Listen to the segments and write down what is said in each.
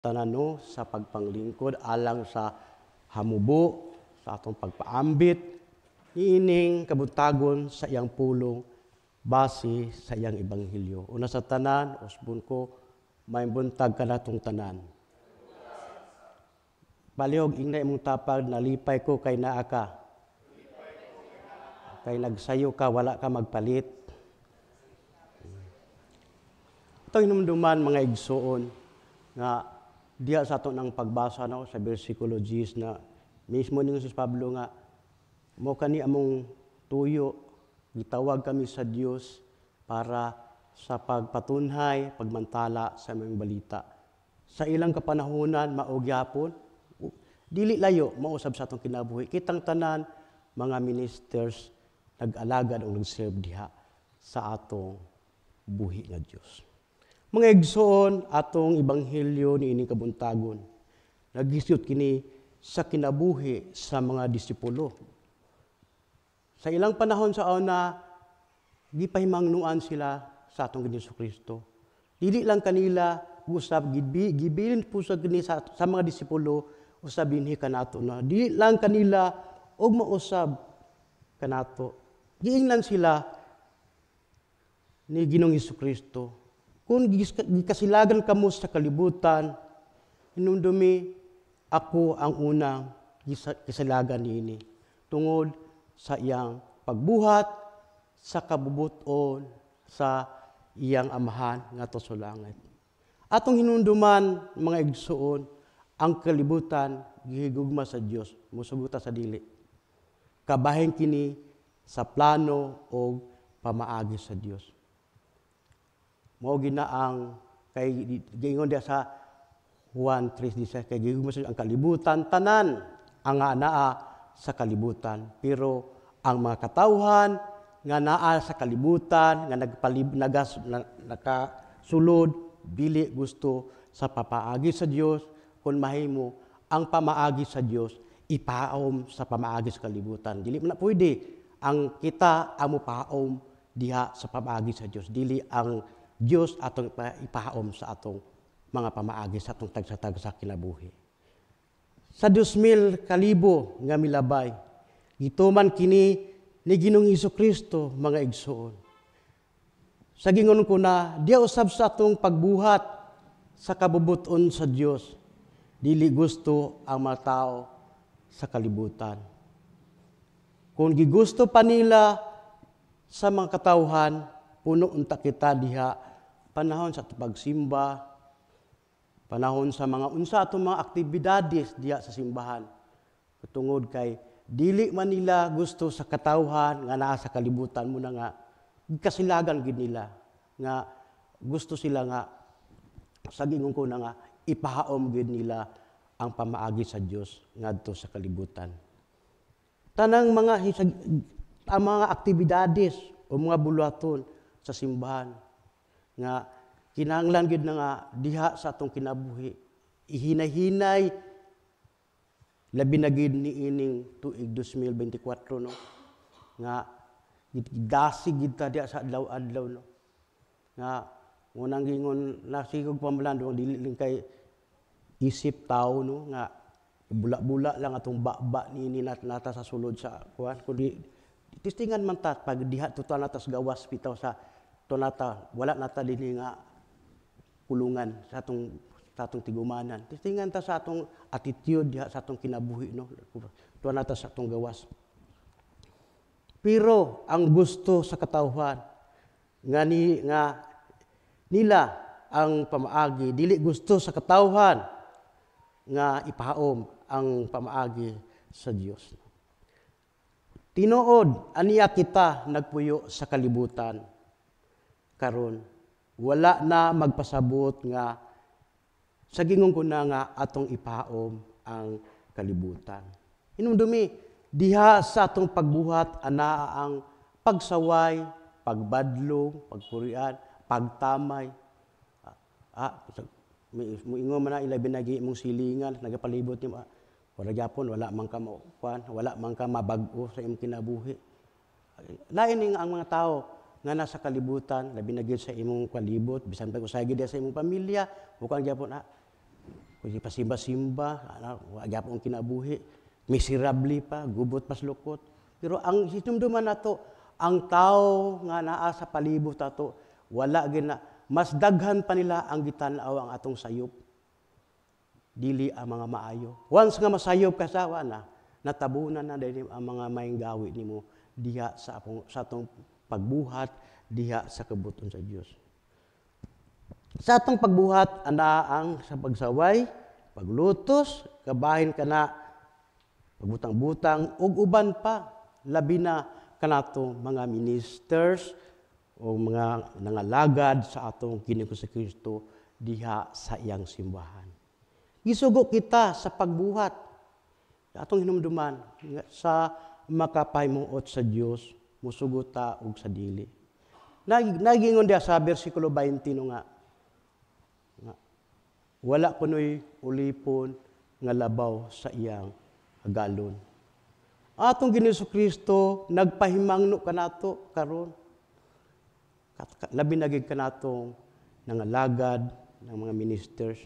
Tanan, no, sa pagpanglingkod alang sa hamubo sa atong pagpaambit niining kabuntagon sa iyang pulong base sa iyang ebanghelyo. Una sa tanan, usbon ko, maayong buntag kanatong tanan. Palihog ingna imong tapag, "Nalipay ko kay naa ka." Kay nagsayo ka, wala ka magpalit. Atong hinumduman, mga igsuon, nga diha sa ato ng pagbasa, no, sa versikulo 10 na mismo ni si Pablo nga mo kani among tuyo, gitawag kami sa Dios para sa pagpatunhay, pagmantala sa among balita. Sa ilang kapanahunan, mao gyapon, dili layo mausab sa atong kinabuhi. Kitang tanan mga ministers nag-alagad o nag-serve diha sa atong buhi nga Dios. Mga igsoon, atong ebanghelyo niini kabuntagon nagisgot kini sa kinabuhi sa mga disipulo. Sa ilang panahon sa una, gipahimangnuan sila sa atong Ginoong Kristo. Dili lang kanila usab gibilin po sa kini sa mga disipulo, usab dinhi kanato na. Dili lang kanila og mausab kanato. Giingnan sila ni Ginoong Kristo, "Kung gikasilagan kamo sa kalibutan, hinumdumi, ako ang unang kasilagan niini," tungod sa iyang pagbuhat sa kabubuton sa iyang Amahan nga sa langit. Atong hinumduman, mga igsuon, ang kalibutan gihigugma sa Dios, musugot ta sa dili. Kabahin kini sa plano o pamaagi sa Dios. Mao gina ang kay giingon diha sa Juan 3:16, kay gihigugma sa ang kalibutan tanan ang nga naa sa kalibutan, pero ang mga katawhan nga naa sa kalibutan nga nagpalib nagas na, nakasulod dili gusto sa papaagi sa Dios. Kung mahimo ang pamaagi sa Dios ipaom sa pamaagi sa kalibutan, dili man na pwede. Ang kita ang mopaom diha sa pamaagi sa Dios, dili ang Dios atong ipahaom sa atong mga pamaagi sa atong tagsa-tagsa kinabuhi. Sa 2000 kalibo nga milabay, gituman kini ni Ginoong Hesus Kristo, mga igsoon. Sa gingon ko na, diha usab sa atong pagbuhat sa kabubuton sa Dios, dili gusto ang mga tao sa kalibutan. Kung gigusto pa nila sa mga katawhan, puno unta kita diha panahon sa atong pagsimba, panahon sa mga unsa atong mga aktibidades diha sa simbahan. Tungod kay dili man nila gusto sa katawhan nga naa sa kalibutan mo na nga kasilagan gid nila nga gusto sila nga sa gingon ko na nga ipahaom gid nila ang pamaagi sa Dios ngadto sa kalibutan. Tanang mga ang mga aktibidades o mga buluhaton sa simbahan nga kinahanglan gid na nga diha sa atong kinabuhi ihinay-hinay, labi na gid niining tuig 2024, no, nga gidasig gid ta diha sa adlaw-adlaw, no, nga unang gingon nasigog pamalando dili lang kay isip tao, no, nga bula-bula lang atong ba niini nata sa sulod sa kuan, kundi testingan man ta pag diha tuto nata sa gawas bitaw sa nata, wala nata dinhi nga kulungan sa atong tigumanan. Testingan ta sa atong attitude diha sa atong kinabuhi, no, tuwa nata sa atong gawas. Pero ang gusto sa katawhan nga ni nga nila ang pamaagi, dili gusto sa katawhan nga ipahaom ang pamaagi sa Dios. Tinuod aniya kita nagpuyo sa kalibutan karon, wala na magpasabot nga sa gingon ko na nga atong ipahaom ang kalibutan. Hinumdumi, diha sa atong pagbuhat anaa ang pagsaway, pagbadlong, pagpurian, pagtamay. Muingon man na ilabi na imong silingan, nagapalibot nimo, wala gyapon, wala man ka mo kuan, wala man ka mabag-o sa imong kinabuhi. Lain ning ang mga tao nga nasa kalibutan, labi na gyud sa imong kalibot, bisan pa usay gyud sa imong pamilya, mukuan gyapon. Kung pasimba-simba, ano, wa gyapon kinabuhi, miserable pa, gubot pas lukot. Pero ang hinumduman nato, ang tao nga naa sa palibot ato, wala gina, mas daghan pa nila ang gitan-aw ang atong sayop. Dili ang mga maayo. Once nga masayop ka sa na, natabunan na dahil ang mga maayong gawi nimo diha sa atong pagbuhat diha sa kabuton sa Dios. Sa atong pagbuhat ana ang sa pagsaway, paglutos, kabahin kana pagbutang-butang ug uban pa, labi na kanato mga ministers o mga nangalagad sa atong Ginoong Kristo diha sa iyang simbahan. Gisugo kita sa pagbuhat atong hinumduman sa makapahimuot sa Dios, musugot ta og sa dili. Nagingon diha sa bersikulo 20 no nga wala kunoy ulipon nga labaw sa iyang agalon. Atong Ginoong Kristo nagpahimangno kanato karon. Labi na gid kanatong nangalagad ng mga ministers.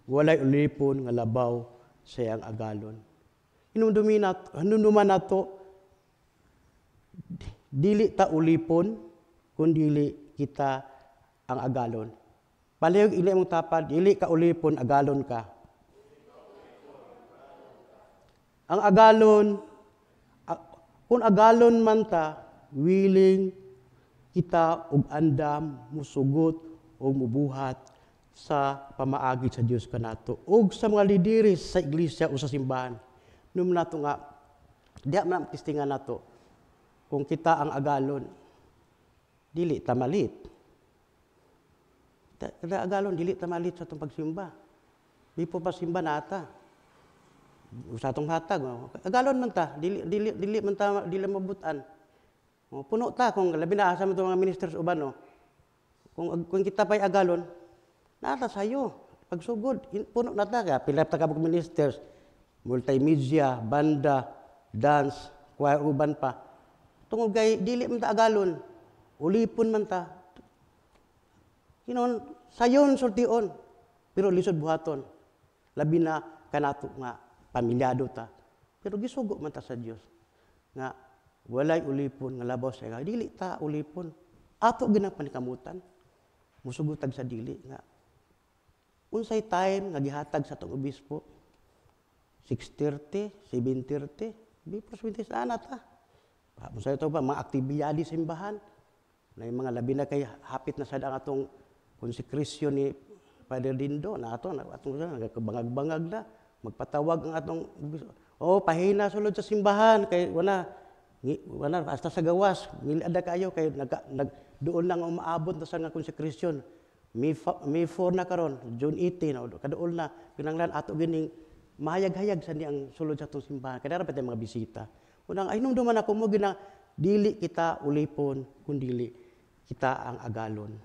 Walay ulipon nga labaw sa iyang agalon. Hinumduman nato, dili ta ulipon, kun dili kita ang agalon. Palihog ili mong tapad, dili ka ulipon, agalon ka. Ang agalon, kung agalon man ta, willing kita og andam, musugot og mubuhat sa pamaagi sa Dios kanato ug sa mga lideres sa iglesia o sa simbahan. Num nato nga diha man testingan nato kung kita ang agalon, dili ta malit. Kada agalon dili ta malit sa atong pagsimba. Before pa simba nata. Sa atong hatag, agalon man ta, dili man ta dili mabutan. O, puno ta kung labi na asa man mga ministers uban, no. Kung kita pa'y agalon, nata sayo pagsugod, puno na ta kaya pila ta ka ministers, multimedia, banda, dance, choir, uban pa. Tungod kay dili man ta agalon, ulipon man ta. Hinon sayon sultion, pero lisod buhaton. Labi na kanato nga pamilyado ta. Pero gisugo man ta sa Dios nga walay ulipon nga labaw sa ikaw. Dili ta ulipon. Ato ginang panikamutan. Musugotag sa dili nga unsay time nga gihatag sa atong obispo? 6:30, 7:30, before 7:30 ana ta. Unsay to ba mga aktibidad sa simbahan? Na yung mga labi na kay hapit na sad ang atong konsekrasyon ni Father Dindo na ato na atong nagkabangag-bangag na magpatawag ang atong obispo. Oh, pahina sulod sa simbahan kay wala hasta sa gawas ngilada kayo kay doon lang umaabot na sa nga konsekrasyon. May 4 na karon, June 18, o, kaduol na kinahanglan ato gining mahayag-hayag sa ang sulod sa atong simbahan kay dara pa mga bisita. Unang ay nung ako mo gina dili kita ulipon kun dili kita ang agalon.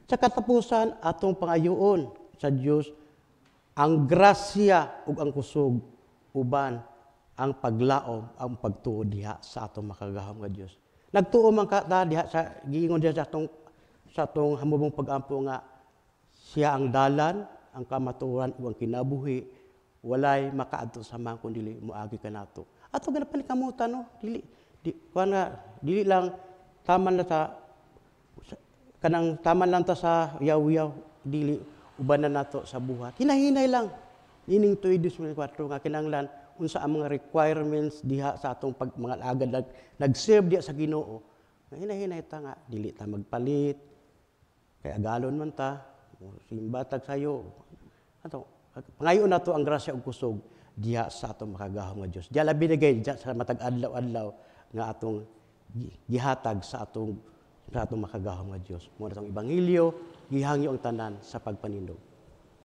Sa katapusan atong pangayoon sa Dios ang grasya ug ang kusog uban ang paglaom, ang pagtuo diha sa atong makagagahom nga Dios. Nagtuo man ka ta diha sa giingon diha sa atong hamubong pag-ampo nga siya ang dalan, ang kamatuoran ug ang kinabuhi, walay makaadto sa mga kun dili moagi kanato. Ato gana panikamutan, no, dili di kuan nga dili lang taman na ta kanang taman lang ta sa yaw-yaw, dili ubanan nato sa buhat. Hinahinay lang ining tuig 2024 nga kinahanglan unsa ang mga requirements diha sa atong pag mga alagad nag-serve diha sa Ginoo. Hinahinay ta nga dili ta magpalit kay agalon man ta, simba tag sayo. Ato pangayoon nato ang grasya ug kusog diha sa atong makagagahom nga Dios. Diha labi na gay diha sa matag adlaw-adlaw nga atong gihatag sa atong makagagahom nga Dios. Mao na atong ebanghelyo, gihangyo ang tanan sa pagpanindog.